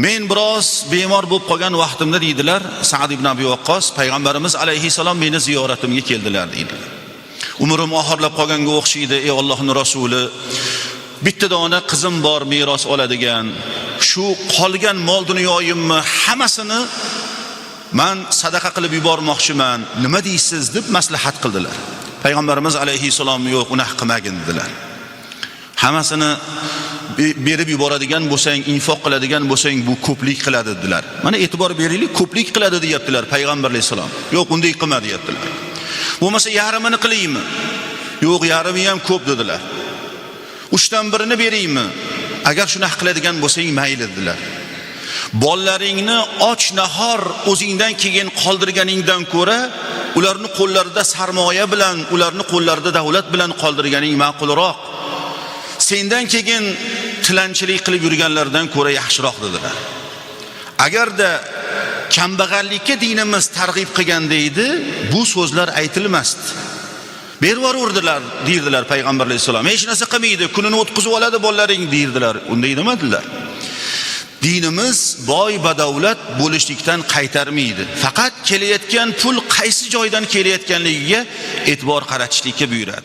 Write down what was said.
Men biroz bemor bo'lib qolgan vaqtimda deydilar, Sa'd ibn Abi Waqqas payg'ambarimiz alayhissalom meni ziyoratimga keldilar deydilar. Umrim oxirlab qolganga o'xshaydi, ey Allohning rasuli, bitta dona qizim bor meros oladigan, shu qolgan mol dunyoyimni hammasini man sadaqa qilib yubormoqchiman, nima deysiz deb maslahat qildilar. Payg'ambarimiz alayhissalom yo'q, unaqa qilmagin dedilar. Hammasini berib yuboradigan bo'lsang, infoq qiladigan bo'lsang, bu ko'plik qiladi dedilar. Mana e'tibor beraylik, ko'plik qiladi deyaptilar payg'ambar alayhissalom. Yo'q, unday qilma deyaptilar. Bo'lmasa yarmini qilaymi? Yo'q, yarmi ham ko'p dedilar. Uchdan birini beraymi? Agar shunaqa qiladigan bo'lsang, mayli dedilar. Bolalaringni och nahor o'zingdan keyin qoldirganingdan ko'ra ularni qo'llarida sarmoya bilan, ularni qo'llarida davlat bilan qoldirganing ma'qulroq. Sendan keyin tilanchilik qilib yurganlardan ko'ra yaxshiroq dedilar. Agarda kambag'allikka dinimiz targ'ib qilganda edi, bu so'zlar aytilmasdi. Bervorurdilar deydilar payg'ambar alayhissalom. Hech narsa qilmaydi, kunini o'tkazib oladi bolalaring deydilar. Unday demadilar. Dinimiz boy badavlat bo'lishlikdan qaytarmaydi. Faqat kelayotgan pul qaysi joydan kelayotganligiga e'tibor qaratishlikka buyuradi.